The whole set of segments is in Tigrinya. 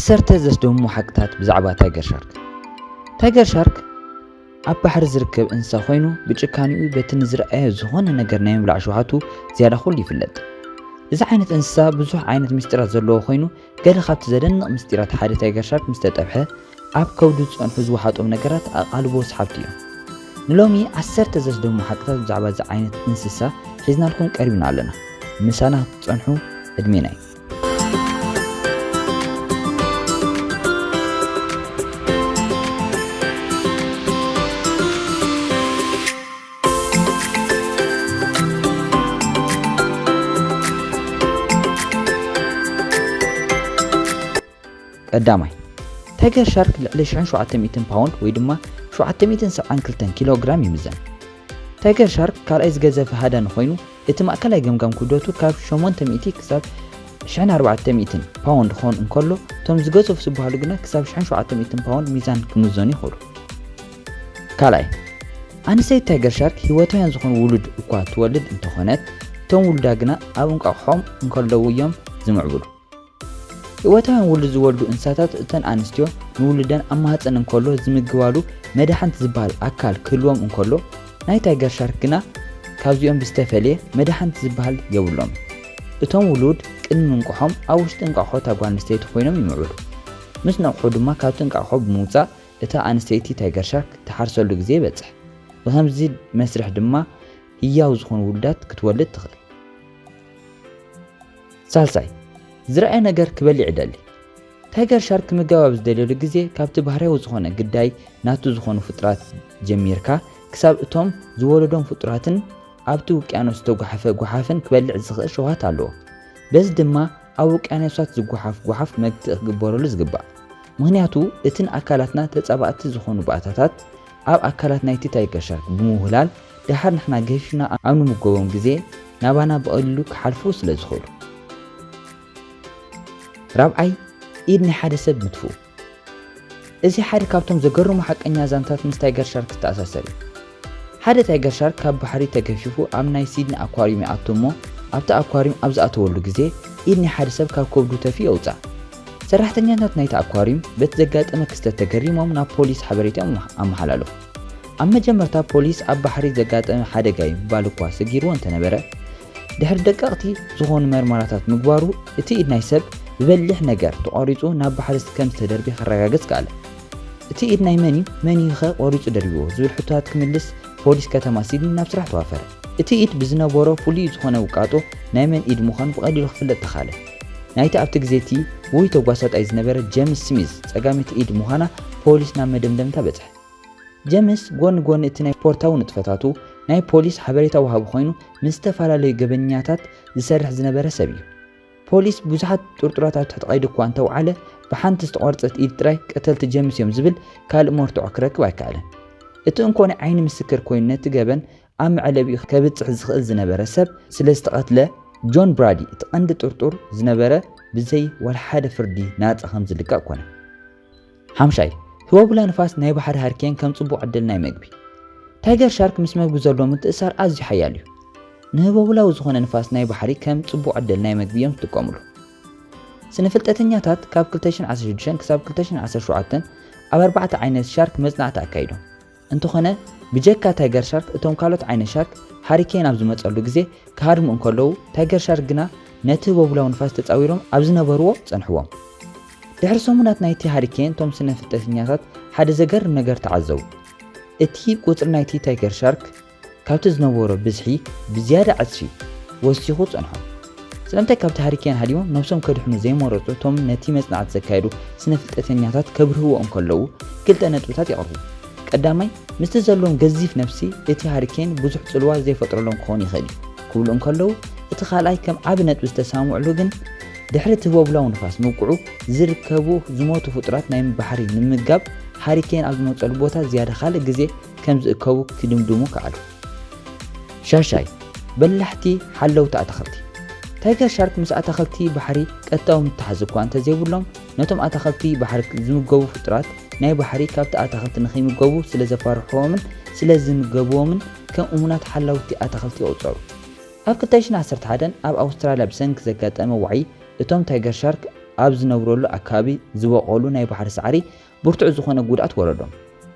ዓሰርተ ዘስደምሙ ሓቅታት ብዛዕባ ታይገር ሻርክ። ታይገር ሻርክ ኣብ ባሕሪ ዝርከብ እንስሳ ኮይኑ፣ ብጭካኔኡ በቲ ንዝረኣዮ ዝኾነ ነገር ናይ ምብላዕ ሸውሃቱ ዝያዳ ኩሉ ይፍለጥ። እዚ ዓይነት እንስሳ ብዙሕ ዓይነት ምስጢራት ዘለዎ ኮይኑ፣ ገለ ካብቲ ዘደንቕ ምስጢራት ሓደ ታይገር ሻርክ ምስ ተጠብሐ ኣብ ከብዱ ዝጸንሑ ዝወሓጦም ነገራት ኣቓልቦ ሰሓብቲ እዮም። ንሎሚ ዓሰርተ ዘስደምሙ ሓቅታት ብዛዕባ እዚ ዓይነት እንስሳ ሒዝናልኩም ቀሪብና ኣለና። ምሳና ክትጸንሑ ዕድሜና እዩ። ቀዳማይ፣ ታይገር ሻርክ ልዕሊ ሽሕን ሸውዓተ ሚእትን ፓውንድ ወይ ድማ ሸውዓተ ሚእትን ሰብዓን ክልተን ኪሎ ግራም ይምዘን። ታይገር ሻርክ ካልኣይ ዝገዘፈ ሃዳኒ ኮይኑ፣ እቲ ማእከላይ ገምጋም ክብደቱ ካብ ሸሞንተ ሚእቲ ክሳብ ሽሕን ኣርባዕተ ሚእትን ፓውንድ ክኾን እንከሎ፣ እቶም ዝገዘፉ ዝበሃሉ ግና ክሳብ ሽሕን ሸውዓተ ሚእትን ፓውንድ ሚዛን ክምዘኑ ይኽእሉ። ካልኣይ፣ ኣንስተይቲ ታይገር ሻርክ ህይወታውያን ዝኾኑ ውሉድ እኳ ትወልድ እንተኾነት፣ እቶም ውሉዳ ግና ኣብ እንቋቑሖም እንከለዉ እዮም ዝምዕብሉ። ህይወታውያን ውሉድ ዝወልዱ እንስሳታት፣ እተን ኣንስትዮ ንውሉደን ኣብ ማህፀን እንከሎ ዝምግባሉ መዳሕንት ዝበሃል ኣካል ክህልዎም እንከሎ፣ ናይ ታይገር ሻርክ ግና ካብዚኦም ብዝተፈለየ መዳሕንት ዝበሃል የብሎም። እቶም ውሉድ ቅድሚ ምንቋሖም ኣብ ውሽጢ እንቋቑሖ እታ ጓል ኣንስተይቲ ኮይኖም ይምዕብሉ። ምስ ነቕሑ ድማ ካብቲ እንቋቑሖ ብምውፃእ እታ ኣንስተይቲ ታይገር ሻርክ ትሓርሰሉ ግዜ ይበፅሕ። ብኸምዚ መስርሕ ድማ ህያው ዝኾኑ ውሉዳት ክትወልድ ትኽእል። ሳልሳይ፣ ዝረኣየ ነገር ክበልዕ ይደሊ። ታይገር ሻርክ ክምገብ ኣብ ዝደልየሉ ግዜ ካብቲ ባህርያዊ ዝኾነ ግዳይ ናቱ ዝኾኑ ፍጡራት ጀሚርካ ክሳብ እቶም ዝወለዶም ፍጡራትን ኣብቲ ውቅያኖስ ዝተጓሓፈ ጓሓፍን ክበልዕ ዝኽእል ሸውሃት ኣለዎ። በዚ ድማ ኣብ ውቅያኖሳት ዝጓሓፍ ጓሓፍ መግትኢ ክግበረሉ ዝግባእ። ምኽንያቱ እቲ ንኣካላትና ተጻባእቲ ዝኾኑ ባእታታት ኣብ ኣካላት ናይቲ ታይገር ሻርክ ብምውህላል ደሓር ንሕና ገፊፍና ኣብ ንምገቦም ግዜ ናባና ብቐሊሉ ክሓልፉ ስለ ዝኽእሉ። ራብዓይ፣ ኢድ ናይ ሓደ ሰብ ምጥፍኡ። እዚ ሓደ ካብቶም ዘገርሙ ሓቀኛ ዛንታት ምስ ታይገር ሻርክ ዝተኣሳሰር እዩ። ሓደ ታይገር ሻርክ ካብ ባሕሪ ተገፊፉ ኣብ ናይ ሲድኒ ኣኳርዩም ይኣቱ እሞ ኣብቲ ኣኳርዩም ኣብ ዝኣተወሉ ግዜ ኢድ ናይ ሓደ ሰብ ካብ ከብዱ ተፊኡ የውፅኣ። ሰራሕተኛታት ናይቲ ኣኳርዩም በቲ ዘጋጠመ ክስተት ተገሪሞም ናብ ፖሊስ ሓበሬታ ኣመሓ-፣ ኣመሓላለፉ። ኣብ መጀመርታ ፖሊስ ኣብ ባሕሪ ዘጋጠመ ሓደጋ እዩ ምባል እኳ ሰጊርዎ እንተነበረ፣ ድሕሪ ደቀቕቲ ዝኾኑ መርመራታት ምግባሩ፣ እቲ ኢድ ናይ ሰብ ብበሊሕ ነገር ተቖሪጹ ናብ ባሕሪ ከም ዝተደርብየ ከረጋግጽ ከኣለ። እቲ ኢድ ናይ መን እዩ? መን እዩ ኸ ቆሪጹ ደርብዎ? ዝብል ሕቶታት ክምልስ ፖሊስ ከተማ ሲድኒ ናብ ስራሕ ተዋፈረ። እቲ ኢድ ብዝነበሮ ፍሉይ ዝኾነ ውቃጦ ናይ መን ኢድ ምዃኑ ብቐሊሉ ክፍለጥ ተኻለ። ናይቲ ኣብቲ ግዜ እቲ ውሩይ ተጓሳጣይ ዝነበረ ጀምስ ስሚዝ ጸጋመይቲ ኢድ ምዃና ፖሊስ ናብ መደምደምታ በጽሐ። ጀምስ ጎኒ ጎኒ እቲ ናይ ስፖርታዊ ንጥፈታቱ ናይ ፖሊስ ሓበሬታ ወሃቢ ኮይኑ ምስ ዝተፈላለዩ ገበኛታት ዝሰርሕ ዝነበረ ሰብ እዩ። ፖሊስ ብዙሓት ጥርጡራት ኣብ ትሕቲ ቀይዲ እኳ እንተውዓለ ብሓንቲ ዝተቖርጸት ኢድ ጥራይ ቀተልቲ ጀምስ እዮም ዝብል ካልእ መርትዖ ክረክብ ኣይከኣለን። እቲ እንኮ ናይ ዓይኒ ምስክር ኮይኑ ነቲ ገበን ኣብ መዕለቢኡ ከብጽሕ ዝኽእል ዝነበረ ሰብ ስለ ዝተቐትለ ጆን ብራዲ እቲ ቀንዲ ጥርጡር ዝነበረ ብዘይ ዋላ ሓደ ፍርዲ ናጻ ከም ዝልቀቕ ኮነ። ሓምሻይ፣ ህቦብላ ንፋስ ናይ ባሕሪ ሃሪኬን ከም ጽቡቕ ዕድል ናይ መግቢ። ታይገር ሻርክ ምስ መግቢ ዘለዎ ምትእሳር ኣዝዩ ሓያል እዩ። ንህቦብላዊ ዝኾነ ንፋስ ናይ ባሕሪ ከም ጽቡቕ ዕድል ናይ መግቢ እዮም ዝጥቀምሉ። ስነ ፍልጠተኛታት ካብ ክልተ ሽሕን ዓሰርተ ሽዱሽተን ክሳብ ክልተ ሽሕን ዓሰርተ ሸውዓተን ኣብ ኣርባዕተ ዓይነት ሻርክ መጽናዕቲ ኣካይዶም። እንተኾነ ብጀካ ታይገር ሻርክ እቶም ካልኦት ዓይነት ሻርክ ሃሪኬን ኣብ ዝመጸሉ ግዜ ክሃድሙ እንከለዉ ታይገር ሻርክ ግና ነቲ ህቦብላዊ ንፋስ ተጻዊሮም ኣብ ዝነበርዎ ጸንሕዎም። ድሕሪ ሰሙናት ናይቲ ሃሪኬን እቶም ስነ ፍልጠተኛታት ሓደ ዘገርም ነገር ተዓዘቡ። እቲ ቁጽሪ ናይቲ ታይገር ሻርክ ካብቲ ዝነበሮ ብዝሒ ብዝያዳ ዕጽፊ ወሲኹ ጸንሖም። ስለምንታይ ካብቲ ሃሪኬን ሃዲሞም ነብሶም ከድሕኑ ዘይመረጹ እቶም ነቲ መጽናዕቲ ዘካየዱ ስነ ፍልጠተኛታት ከብርህዎ እንከለዉ ክልተ ነጥብታት የቕርቡ። ቀዳማይ፣ ምስቲ ዘለዎም ገዚፍ ነፍሲ እቲ ሃሪኬን ብዙሕ ጽልዋ ዘይፈጥረሎም ክኸውን ይኽእል እዩ ክብሉ እንከለዉ፣ እቲ ካልኣይ ከም ዓቢ ነጥቢ ዝተሰማምዕሉ ግን ድሕሪ እቲ ህቦብላዊ ንፋስ ምብቅዑ ዝርከቡ ዝሞቱ ፍጡራት ናይ ባሕሪ ንምምጋብ ሃሪኬን ኣብ ዝመጸሉ ቦታ ዝያዳ ካልእ ግዜ ከም ዝእከቡ ክድምድሙ ከኣሉ። ሻሻይ፣ በላሕቲ ሓለውቲ ኣታኽልቲ። ታይገር ሻርክ ምስ ኣታኽልቲ ባሕሪ ቀጥታዊ ምትሓዝ እኳ እንተዘይብሎም፣ ነቶም ኣታኽልቲ ባሕሪ ዝምገቡ ፍጡራት ናይ ባሕሪ ካብቲ ኣታኽልቲ ንኸይምገቡ ስለ ዘፋርሕዎምን ስለ ዝምገብዎምን ከም እሙናት ሓለውቲ ኣታኽልቲ ይቑጸሩ። ኣብ ክልተ ሽሕን ዓሰርተ ሓደን ኣብ ኣውስትራልያ ብሰንኪ ዘጋጠመ ዋዒ እቶም ታይገር ሻርክ ኣብ ዝነብረሉ ኣካባቢ ዝበቖሉ ናይ ባሕሪ ሳዕሪ ብርቱዕ ዝኾነ ጉድኣት ወረዶም።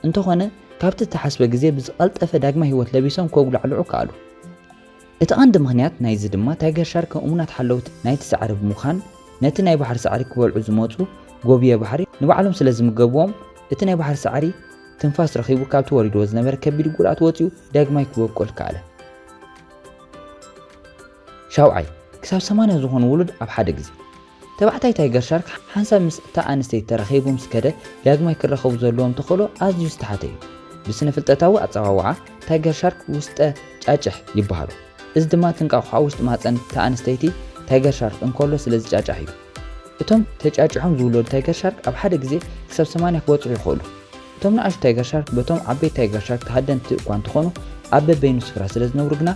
እንተኾነ ካብቲ ዝተሓስበ ግዜ ብዝቐልጠፈ ዳግማይ ህይወት ለቢሶም ከጉላዕልዑ ከኣሉ። እቲ ቀንዲ ምኽንያት ናይዚ ድማ ታይገር ሻርክ እሙናት ሓለውቲ ናይቲ ሳዕሪ ብምዃን ነቲ ናይ ባሕሪ ሳዕሪ ክበልዑ ዝመጹ ጎብየ ባሕሪ ንባዕሎም ስለ ዝምገብዎም እቲ ናይ ባሕሪ ሳዕሪ ትንፋስ ረኺቡ ካብቲ ወሪድዎ ዝነበረ ከቢድ ጉድኣት ወጺኡ ዳግማይ ክበቁል ከኣለ። ሻውዓይ፣ ክሳብ ሰማንያ ዝኾኑ ውሉድ ኣብ ሓደ ግዜ። ተባዕታይ ታይገር ሻርክ ሓንሳብ ምስ እታ ኣንስተይቲ ተራኺቡ ምስ ከደ ዳግማይ ክራኸቡ ዘለዎም ተኽእሎ ኣዝዩ ዝተሓተ እዩ። ብስነ ፍልጠታዊ ኣጸዋውዓ ታይገር ሻርክ ውስጠ ጫጭሕ ይበሃሉ። እዚ ድማ እቲ እንቋቑሖ ውሽጢ ማህጸን እታ ኣንስተይቲ ታይገር ሻርክ እንከሎ ስለ ዝጫጫሕ እዩ። እቶም ተጫጭሖም ዝውለዱ ታይገር ሻርክ ኣብ ሓደ ግዜ ክሳብ ሰማንያ ክበጽሑ ይኽእሉ። እቶም ንኣሽቱ ታይገር ሻርክ በቶም ዓበይቲ ታይገር ሻርክ ተሃደንቲ እኳ እንተኾኑ ኣብ በበይኑ ስፍራ ስለ ዝነብሩ ግና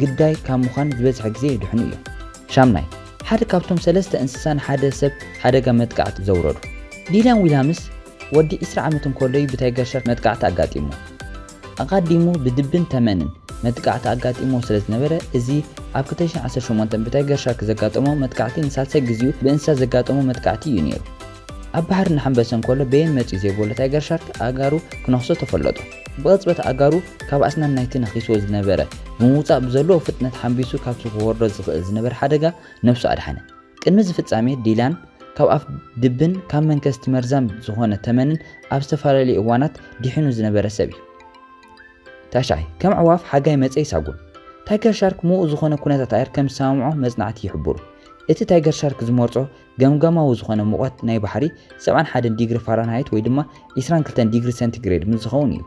ግዳይ ካብ ምዃን ዝበዝሐ ግዜ ይድሕኑ እዮም። ሻምናይ፣ ሓደ ካብቶም ሰለስተ እንስሳ ንሓደ ሰብ ሓደጋ መጥቃዕቲ ዘውረዱ። ዲላን ዊላምስ ወዲ ዕስራ ዓመት እንከሎ እዩ ብታይገር ሻርክ መጥቃዕቲ ኣጋጢሙ። ኣቐዲሙ ብድብን ተመንን መጥቃዕቲ ኣጋጢሞ ስለ ዝነበረ እዚ ኣብ ክልተ ሽሕን ዓሰርተ ሸሞንተን ብታይገር ሻርክ ዘጋጠሞ መጥቃዕቲ ንሳልሳይ ግዜኡ ብእንስሳ ዘጋጠሞ መጥቃዕቲ እዩ ነይሩ። ኣብ ባሕሪ እናሓንበሰ እንከሎ በየን መጺኡ ዘይበሎ ታይገር ሻርክ ኣእጋሩ ክነኽሶ ተፈለጦ። ብቕጽበት ኣእጋሩ ካብ ኣስናን ናይቲ ነኺስዎ ዝነበረ ብምውጻእ ብዘለዎ ፍጥነት ሓንቢሱ ካብቲ ክወርዶ ዝኽእል ዝነበረ ሓደጋ ነብሱ ኣድሓነ። ቅድሚ እዚ ፍጻሜ ዲላን ካብ ኣፍ ድብን ካብ መንከስቲ መርዛም ዝኾነ ተመንን ኣብ ዝተፈላለዩ እዋናት ድሒኑ ዝነበረ ሰብ እዩ። ታሽዓይ፣ ከም ኣዕዋፍ ሓጋይ መጸ ይሳጉን። ታይገር ሻርክ ምዉቕ ዝኾነ ኩነታት ኣየር ከም ዝሰማምዖ መጽናዕቲ ይሕብሩ። እቲ ታይገር ሻርክ ዝመርጾ ገምጋማዊ ዝኾነ ሙቐት ናይ ባሕሪ ሰብዓን ሓደን ዲግሪ ፋራንሃይት ወይ ድማ ዕስራን ክልተን ዲግሪ ሰንቲግሬድ ምስ ዝኸውን እዩ።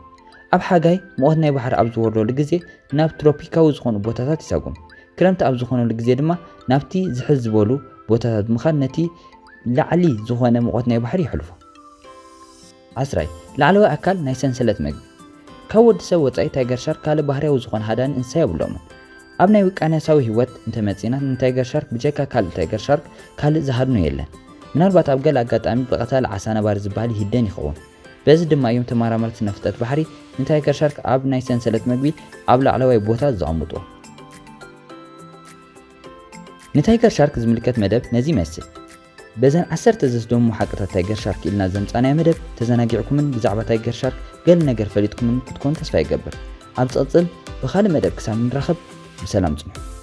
ኣብ ሓጋይ ሙቐት ናይ ባሕሪ ኣብ ዝወርደሉ ግዜ ናብ ትሮፒካዊ ዝኾኑ ቦታታት ይሳጉም። ክረምቲ ኣብ ዝኾነሉ ግዜ ድማ ናብቲ ዝሕል ዝበሉ ቦታታት ብምኻድ ነቲ ላዕሊ ዝኾነ ሙቐት ናይ ባሕሪ የሕልፎ። ዓስራይ፣ ላዕለዋይ ኣካል ናይ ሰንሰለት መግቢ። ካብ ወዲ ሰብ ወጻኢ ታይገር ሻርክ ካልእ ባህርያዊ ዝኾነ ሃዳኒ እንስሳ የብሎምን። ኣብ ናይ ውቅያኖሳዊ ህይወት እንተመጺና ንታይገር ሻርክ ብጀካ ካልእ ታይገር ሻርክ ካልእ ዝሃድኖ የለን። ምናልባት ኣብ ገለ ኣጋጣሚ ብቐታሊ ዓሳ ነባሪ ዝበሃል ይህደን ይኸውን። በዚ ድማ እዮም ተመራመርቲ ስነ ፍልጠት ባሕሪ ንታይገር ሻርክ ኣብ ናይ ሰንሰለት መግቢ ኣብ ላዕለዋይ ቦታ ዘቐምጥዎ። ንታይገር ሻርክ ዝምልከት መደብ ነዚ ይመስል። በዘን ዓሰርተ ዘስደምሙ ሓቅታት ታይገር ሻርክ ኢልና ዘምጻናዮ መደብ ተዘናጊዕኩምን ብዛዕባ ታይገር ሻርክ ገለ ነገር ፈሊጥኩምን ክትኮኑ ተስፋ ይገብር። ኣብ ዝቕጽል ብኻልእ መደብ ክሳብ ንራኸብ ብሰላም ጽንሑ።